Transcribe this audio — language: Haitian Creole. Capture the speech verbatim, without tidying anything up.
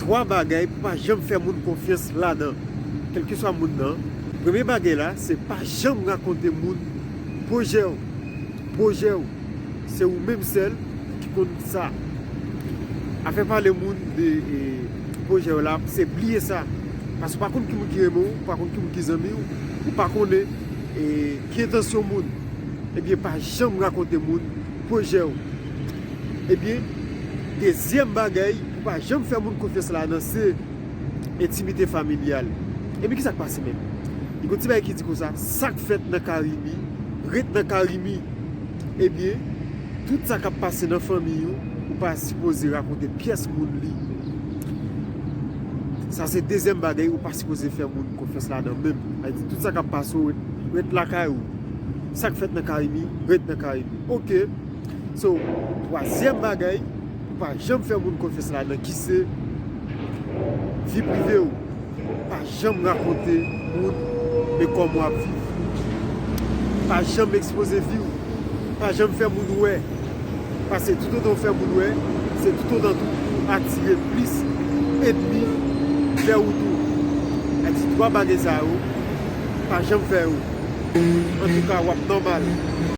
Twa bagay pou pa janm fè moun konfyans ladan, kèlkeswa moun nan. Premye bagay la, se pa janm rakonte moun pwojè w. Pwojè w. Se ou menm sèl ki konn sa. Afè pale moun de e, pwojè w la, se bliye sa. Paske w pa konn ki moun ki renmen w, ou pa konn ki moun ki zanmi w, ou pa konnen e, ki entansyon moun. Ebyen, pa janm rakonte moun pwojè w. Ebyen, dezyèm bagay, pou pa janm fè moun konfyans ladan, se entimite familyal. Ebyen, ki sa k pase menm? Li gon ti bagay ki di konsa, sa k fèt nan karimi, ret nan karimi. Ebyen, tout sa k ap pase nan fanmiy ou, ou pa sipoze rakonte pyès moun li. Sa se dezyèm bagay, ou pa sipoze fè moun konfyans ladan menm. Sa vle di, tout sa k ap pase w, ret, ret lakay ou. Sa k fèt nan karimi, ret nan karimi. Oke. So, twazyèm bagay, pou pa janm fè moun konfyans ladan, ki se vi prive w. Pa janm rakonte moun men kòman w ap viv. Pa janm ekspoze vi w. Pa janm fè moun wè. Paske toutotan w fè moun wè, se toutotan tou ou atire plis ènmi vè ou tou. Sa di twa bagay sa yo, pa janm fè yo. Antouka, w ap nòmal.